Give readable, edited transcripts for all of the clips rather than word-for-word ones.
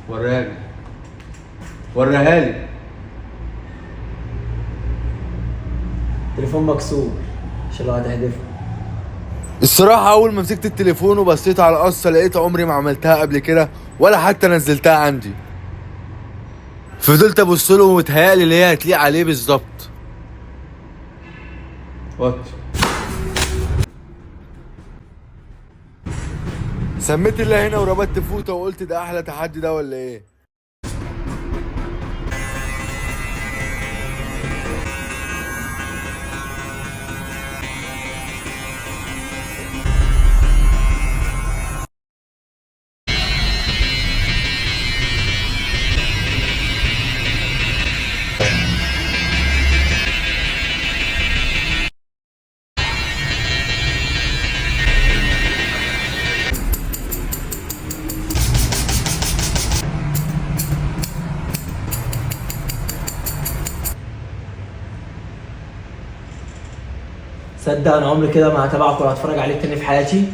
وريها لي، وريها لي. تليفون مكسور عشان لو هتحدفه. الصراحة أول ما مسكت التليفون وبصيت على القصة لقيت عمري ما عملتها قبل كده ولا حتى نزلتها عندي. فضلت ابص له ومتهيألي اللي هي هتليق عليه بالظبط. وات سميت الله هنا وربطت فوطه وقلت ده احلى تحدي ده ولا ايه؟ صدق انا عمري كده ما هتابعك ولا هتفرج عليك تاني في حياتي.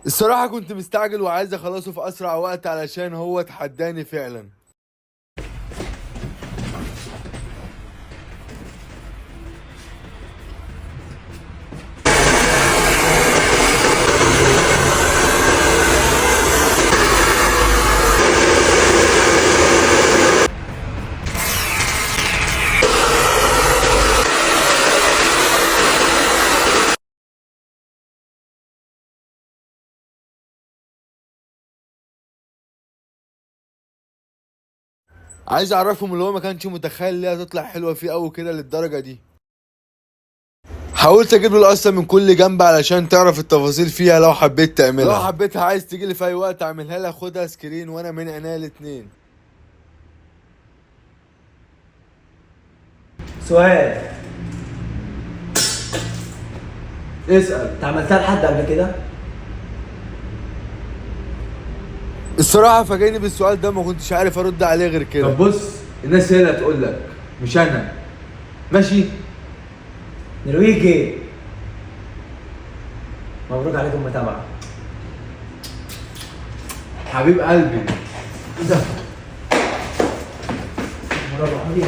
الصراحة كنت مستعجل وعايز اخلصه في اسرع وقت علشان هو اتحداني فعلا. عايز اعرفهم اللي هو ما كانش متخيل ليه هتطلع حلوة فيه قوي كده للدرجة دي. حاولت اجيب له القصة من كل جنب علشان تعرف التفاصيل فيها لو حبيت تعملها. لو حبيتها عايز تجيلي في اي وقت اعملها لك، خدها screen وانا من عينيا الاتنين. سؤال، اسأل. انت عملتها لحد قبل كده؟ الصراحة فاجئني بالسؤال ده، ما كنتش عارف ارد عليه غير كده. طب بص، الناس هي اللي هتقول لك مش انا. ماشي. نرويجي، مبروك عليكم المتابعة. حبيب قلبي. مرة.